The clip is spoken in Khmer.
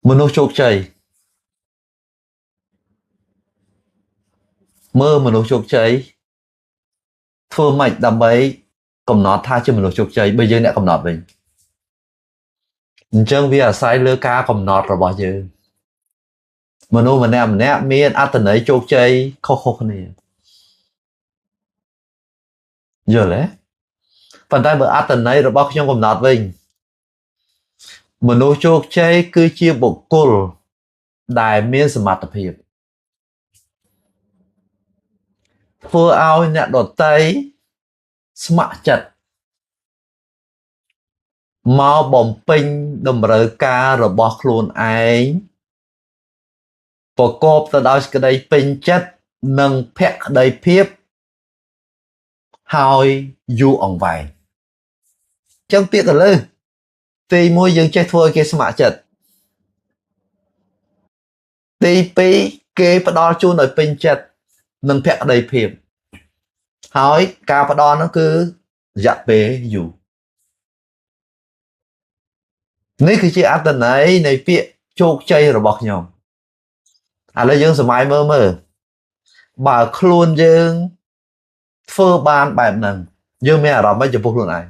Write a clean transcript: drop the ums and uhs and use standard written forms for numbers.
មនុស្សជោគជ័យមើលមនុស្សជោគជ័យធ្វើម៉េចដើម្បីកំណត់ថាជាមនុស្សជោគជ័យបើយើងអ្នកកំណត់វិញអញ្ចឹងវាអាស្រ័យលើការកំណត់របស់យើងមនុស្សម្នាក់ម្នាក់មានអត្ថន័យជោគជ័យខុសៗគ្នាយល់ទេប៉ុន្តែបើអត្ថន័យរបស់ខ្ញុំកំណត់វិញមនុស្សជោគជ័យគឺជាបុគ្គលដែលមានសមត្ថភាពធ្វើឲ្យអ្នកដទៃស្ម័គ្រចិត្តមកបំពេញតម្រូវការរបស់ខ្លួនឯងប្រកបទៅដោយសេចក្តីពេញចិត្តនិងភក្តីភាពហើយយូរអង្វែងចឹងពាក្យកលើទី1យើងចេះធ្វើឲ្យគេស្ម័គ្រចិត្តទី2គេផ្ដល់ជូនឲ្យពេញចិត្តនិងភក្តីភាពហើយការផ្ដល់នោះគឺរយៈពេលយូរនេះគឺជាអត្ថន័យនៃពាក្យជោគជ័យរបស់ខ្ញុំឥឡូវយើងសម័យមើលមើលបើខ្លួនយើងធ្វើបានបែបហ្នឹងយើងមានអារម្មណ៍មិនចំពោះខ្លួនឯង